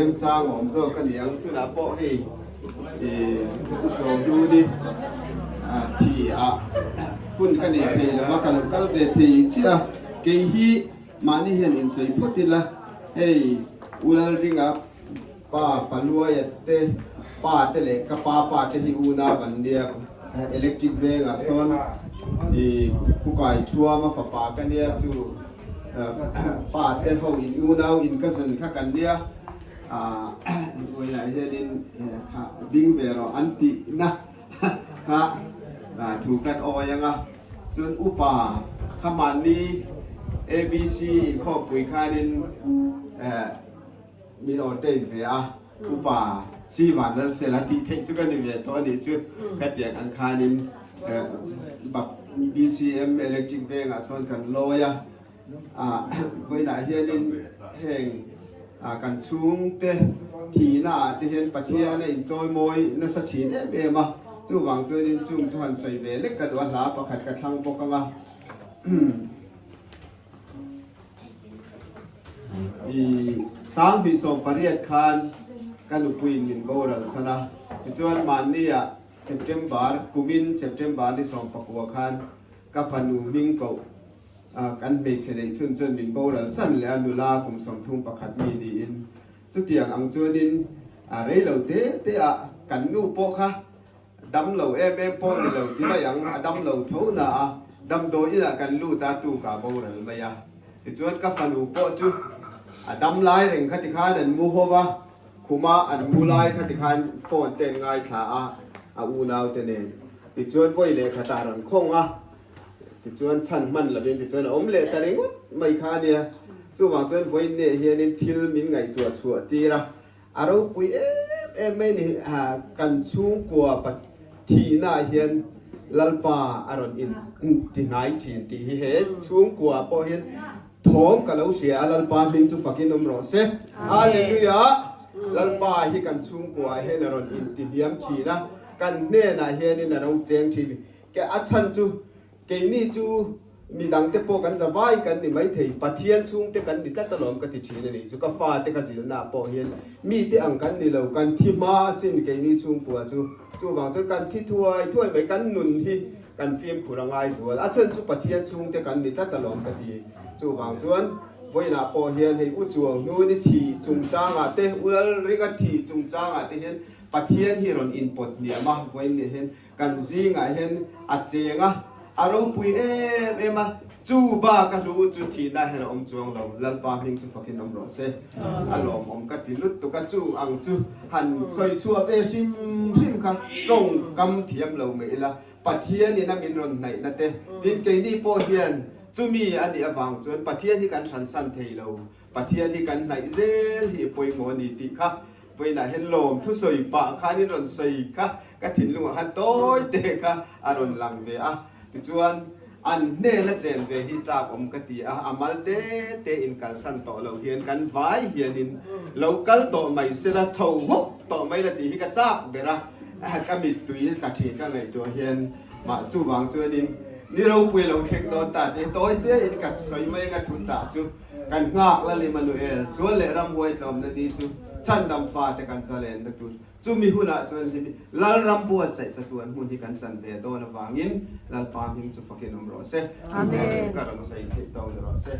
Remchang awm zawk a ni ang. Tunah pawh hei Chawhluni thi ah hun ka nei thei lo a, ka lo kal ve thei chiah a. Kei hi mahni hian insawi phawt ila, hei U Lalringa pa Paluaia te pa te leh ka pa pa te hi unau an nia, electric vengah sawn Pukai Thuama fapa ka nia chu. Pa te ho in unau in ka zun kha kan nia vawilah hianin ding ve rawh an tihna kha thu kan awi ang a, chuan upa kha mahni ABC inkhawmpui khanin min ordain ve a, upa Sivan Lalfela tih theih chu ka ni ve tawh a nih chu ka tiang ang khanin BCM Electric Vengah sawn kan lawi a, vawiinah hianin heng kan chhungte thihna ah te hian Pathian a inchawimawi nasa thin em em a, chuvang chuanin chung chu han sawi ve lek ka duh a, hla pakhat ka thlang bawk ang a. I 2018 khan ka nupuiin min boral san a, tichuan mahniah September kumin September ni 19 khan ka fanu hming koh kan hmeichhe neih chhun chuan min boral san leh a, nula kum 31 mi niin chutiang ang chuanin rei lo te te ah kan nu pawh kha Dam lo em em pawh ni lo ti mai ang, a dam lo tho na a, damdawi inah kan lut a, tuk ah boral mai a. Tichuan ka fanu pawh chu a dam lai reng kha tikhan an mu ho va, khuma an mu lai kha tikhan phone te an ngaithla a, a unau te nen. Tichuan vawi lehkhatah a rawn khawng a, tichuan chhan hman lovin tichuan a awm leh ta ringawt mai kha a nia. Chuvang chuan vawiin neh hianin thil min ngaihtuah chhuah tir a, A ropui em em mai ni. Kan chhungkua thihnaah hian Lalpa a rawn in ti hnai thin tih hi he chhungkua pawh hian thawm ka lo hria a, Lalpa hming chu fakin awm rawh se. Hallelujah! Lalpa hi kan chhungkuaah hian a rawn in ti hniam thin a, kan hnenah hianin a ro cheng thin. A chhan chu Keini chu midangte pawh kan zavai kan ni maithei, Pathian chhungte kan ni tlat alawm ka ti thin a nih chu. Ka fate ka zilhnaah pawh hian mite ang kan ni lo, kan thi hma asin keini chhungkua chu. Chuvang chuan kan thi thuai thuai mai, kan nun hi kan fimkhur a ngai zual. A chhan chu Pathian chhungte kan ni tlat alawm ka ti. Chuvang chuan vawiinah pawh hian hei U Chuang Hnuni thi chungchangah te, U Lalringa thi chungchangah te hian Pathian hi rawn inpawt hniam a, vawiin nih hian Kan zingah hian a cheng a, a ropui em em a, chu bak a hlu chu thihna hian a awm chuang lo, Lalpa hming chu fakin awm rawh se. A lawmawm ka ti lutuk a, chu ang chu han sawi chhuah ve hrim hrim kha tawngkam thiam lo mai ila, Pathianin a min rawn hnaihna te, tin keini pawh hian chumi a nih avang chuan Pathian hi kan hransan thei lo, Pathian hi kan hnaih zel hi pawimawh a ni tih kha vawiinah hian lawm thusawi pah khanin rawn sawi kha ka thinlungah khan tawi te kha a rawn lang ve a. Tichuan an hnena chen ve hi chak awm ka ti a, a mal te te in kalsan tawh lo hian kan vai hianin lo kal tawh mai sela chho huk tawh mai la tih hi ka chak ber a, ka mittui tla thin ka ngaihtuah hian mah chuvang chuanin ni ropui lo thleng dawn ta tih tawi te in ka sawi mai anga thu chah chu. Kan nghak Lal Immanuel, sual leh ramhuai tlawmna ni chu chhandam fate kan chalenna tur. Chumi hunah chuan hemi Lalram buatsaih chatuan hmun hi kan chan ve dawn avangin Lalpa hming chu fakin awm rawh se. Chu thu chu ka rawn sawi theih tawng ni rawh se.